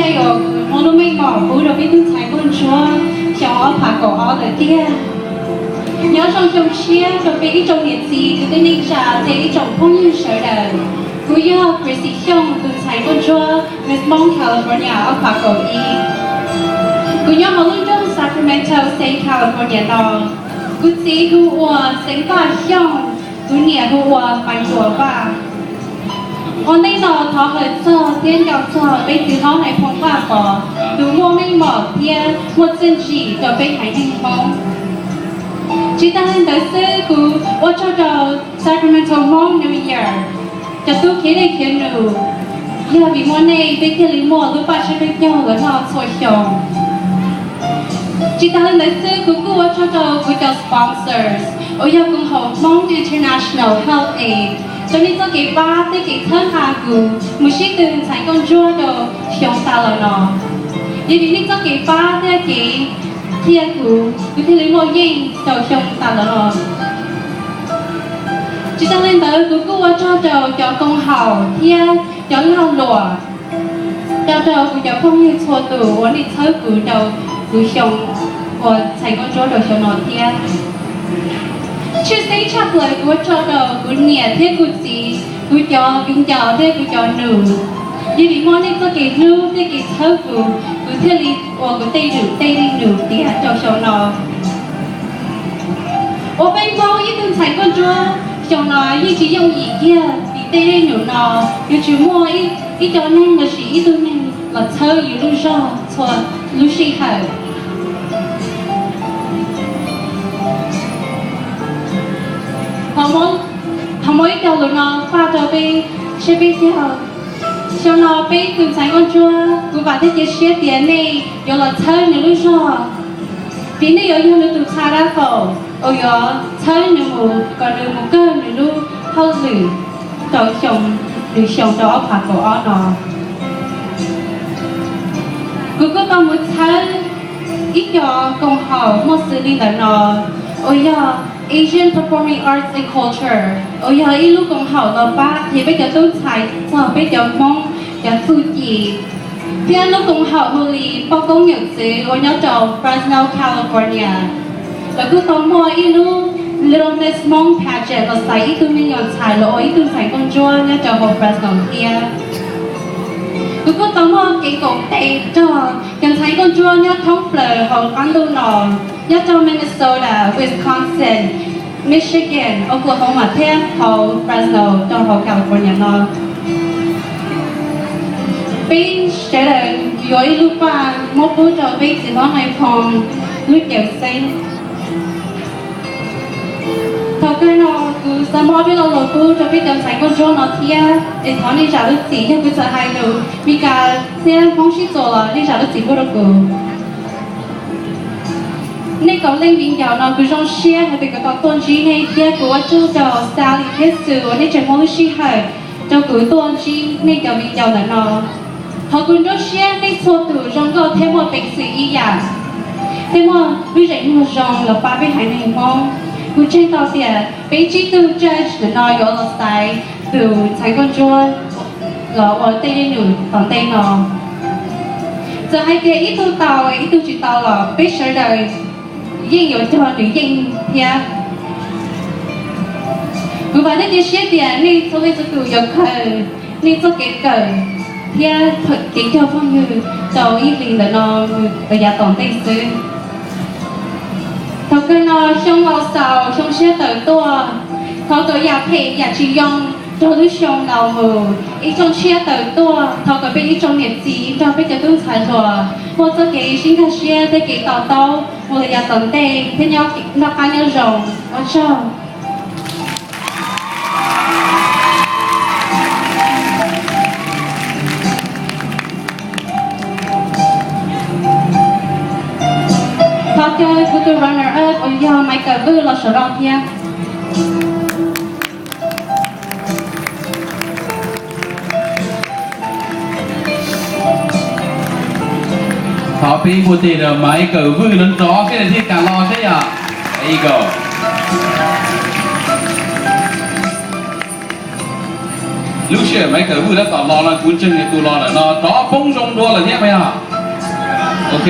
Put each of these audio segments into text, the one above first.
Kuv muab lub meej mom pub rau peb tug ntxhais nkauj ntsuab xyoo ob phav kaum ob lawm tiag. Nyob zoo xyoo tshiab rau peb ib tsoom niam txiv kwv tij neej tsa thiab ib tsoom phooj ywg sawv daws. Kuv yog Chrissy Xyooj, tus ntxhais nkauj ntsuab Miss Hmoob California ob phav kaum ib. Kuv nyob hauv lub nroog Sacramento, State California no. Kuv txiv hu ua Xeev Vaj Xyooj, kuv niam hu ua Maiv Tuam Vaj. Ua ntej no thov hawm txog thiab nco txog peb txiv hlob Nais Phoo Vaj Pov, tus muaj meej mom thiab muaj txiaj ntsim rau peb haiv neeg Hmoob. Tsis tas li ntawd xwb, kuv ua tsaug rau Sacramento Hmong New Year, cov tub khiav dej khiav num, yog vim muaj nej peb thiaj li muaj lub paj siab peb caug los noj txhua xyoo. Tsis tas li ntawd xwb, kuv kuj ua tsaug rau kuv cov sponsors uas yog koom haum Hmoob International Health Aid rau nej txoj kev pab thiab kev txhawb nqa kuv mus sib tw ntxhais nkauj ntsuab rau xyoo tas los no. Yog vim nej txoj kev pab thiab kev qhia kuv, kuv thiaj li muaj yeej rau xyoo tas los no. Tsis tas li ntawd, kuv kuj ua tsaug rau cov koom haum thiab cov lag luam, tsaug rau kuv cov phooj ywg txhua tus uas nej txhawb kuv rau kuv xyoo ua ntxhais nkauj ntsuab rau xyoo no thiab. Tshwj xeeb tshaj plaws kuv ua tsaug rau kuv niam thiab kuv txiv, kuv cov viv ncaus thiab kuv cov nus. Yog vim muaj nej txoj kev hlub thiab kev txhawb kuv, kuv thiaj li ua kuv tej nus tej nus tiav rau xyoo no. Ua peb Hmoob ib tug ntxhais nkauj ntsuab xyoo no yeej tsis yooj yim kiag vim tej nus no yuav tsum muaj ib co neeg los sis ib tug neeg los txhawb yus lub zog txhua lub sij hawm. Thov muab ib co lus no faj rau peb seb peb xyov. Xyoo no peb tus ntxhais nkauj ntsuab, kuv vam thiab cia siab tias nej yuav los txhawb nws lub zog, vim nej yuav yog nws tus txha dab qaum uas yuav txhawb nws mus kom nws mus kawg nws lub hauj lwm rau xyoo, nws xyoo rau ob phav kaum ob no. Kuv kuj tau mus txhawb ib co koom haum muaj xws li ntawm no uas yog Asian Performing Arts and Culture, uas yog ib lub koom haum los pab qhia peb cov tub ntxhais txog peb cov Hmoob cov txuj ci, thiab lub koom haum hu li poj koob yawm txwv uas nyob rau Fresno, California. Lawv kuj tau muaj ib lub Little Miss Hmong Pageant los xaiv ib tug me nyuam ntxhais los ua ib tug ntxhais nkauj ntsuab nyob rau hauv Fresno thiab. Kuv kuj tau muaj kev koom tes nrog cov ntxhais nkauj ntsuab nyob thoob plaws hauv qab ntuj no, nyob rau Minnesota, Wisconsin, Michigan, Oklahoma thiab hauv Fresno rau hauv California no. Peb sawv daws yuav ib lub paj muab pub rau peb txiv hlob Nais Phoo lub cawv xeeb. Thaum kawg no kuv xav muab peb lo lus pub rau peb cov ntxhais nkauj ntsuab no thiab, es thov nej zam lub txim yog kuv txawm hais lus Meskas thiab Hmoob sib txuas los nej zam lub txim pub rau kuv. Nej kaum leej viv ncaus no kuv zoo siab hais tias kuv tau tuaj ntsib nej thiab kuv ua tsaug rau Sally thiab Xwm uas nej tseem muaj lub sij hawm rau kuv tuaj ntsib nej cov viv ncaus ntawm no. Thov kuv nruab siab nej txhua tus zoo nkauj thiab muaj peev xwm ib yam, thiab muaj lub zeem muag zoo los pab peb haiv neeg Hmoob. Kuv ntseeg tau tias peb tsib tug judge ntawm no yuav los xaiv tus ntxhais nkauj ntsuab los ua tej dej num tom ntej no. Txawm hais tias ib tug tau ib tug tsis tau los peb sawv daws yeej yuav cog nws yeej thiab. Kuv vam thiab cia siab tias nej txhua leej txhua tus yuav khaws nej txoj kev kawm thiab kev cog phooj ywg rau ib hlis ntawm no los yav tom ntej xwb. Thaum kawg no xyoo laus xaus xyoo tshiab tawm tuaj, thov kom yam phem yam tsis yoo nrog lub xyoo laus mus, ib tsoom tshiab tawm tuaj, thov kom peb ib tsoom niam txiv nrog peb cov tub ntxhais hluas muaj txoj kev sib nkag siab thiab kev to taub mus los yav tom ntej thiab noj qab nyob zoo. Ua tsaug. Thov caw kuv tus runner up uas yog Maiv Kawm Vwj los saum no thiab. Thov peb npuaj teg rau Maiv Kawm Vwj no nrov seb nws thiaj kam los seb yom. There you go. Lub sij hawm Maiv Kawm Vwj tab tom los no kuv ntseeg nws tus los lawm no rov poob zoo dua lawm thiab puas yog? Ok,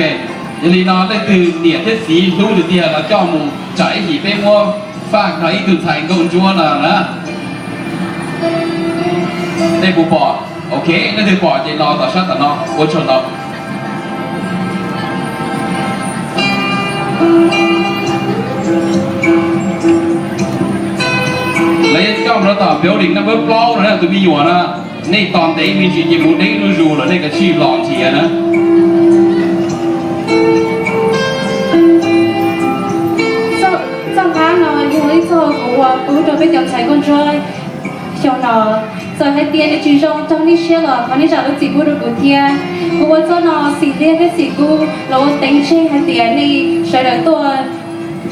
yog li no leej twg niam thiab txiv hlub tiag tiag los coj mus tsam ib chim peb muab faj nrog ib tug ntxhais nkauj ntsuab no na. Nej puas pom? Ok, leej twg pom ces los tom sab tom no ua tsaug ntau. Lawv yuav coj mus rau tom building number plaub no na tus me nyuam na. Nej tos ntev me ntsis ces mus deb zuj zus lawm, nej kav tsij los nrhiav na. Txoj qab no yog ib txoj kuv ua pub rau peb cov ntxhais nkauj ntsuab xyoo no. Txawm hais tias nws tsis zoo raug nej siab los thov nej zam lub txim pub rau kuv thiab. Kuv ua txoj no xim liab thiab xim kub los ua teev tseg hais tias nej sawv daws tuaj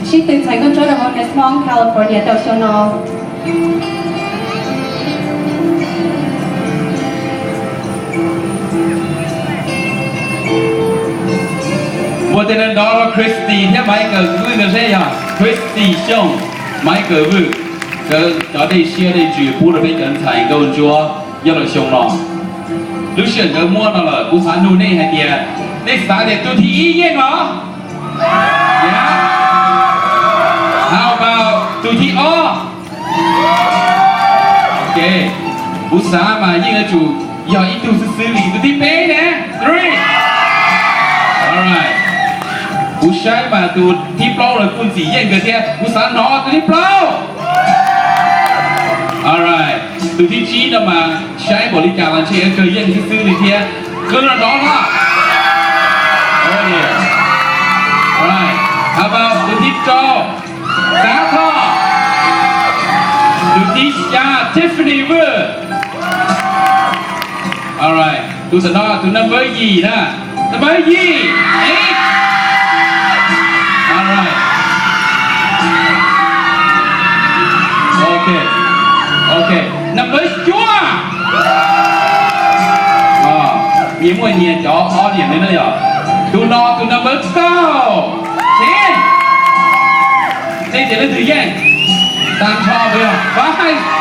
sib tw ntxhais nkauj ntsuab rau hauv Nesmond, California rau xyoo no. Ua tej no nrov rau Christy thiab Maiv Kawm Vwj nkawd seb yog Christy Xyooj, Maiv Kawm Vwj, nkawd cov dej siab dej ntsws pub rau peb cov ntxhais nkauj ntsuab nyob rau xyoo no. Lub sij hawm nkawd muab no lawm kuv xav nug nej hais tias nej xav tias tus thib ib yeej los? How about tus thib ob? Ok, kuv xav mas yeej yuav tsum yog ib tug xwb xwb li. Tus thib peb ne? Three. Alright. Kuv saib mas tus thib plaub los kuj ntxim yeej kawg thiab. Kuv xav hnov tus thib plaub. Alright. Tus thib tsib no mas saib npaum li cas los ntshe yuav kawg yeej xwb xwb li thiab. Kawg los nrov hlo. Alright. How about tus thib rau? Xav Thoj. Tus thib xya Tiffany Vwj. Alright, tus tam no tus number yim na. Number yim. Eight. Alright. Ok. Ok. Number cuaj. Nyias muaj nyias cov ob niam li na yom. Tus no tus number kaum. Ten. Nej tias leej twg yeej? Tag nrho puas yog? Five.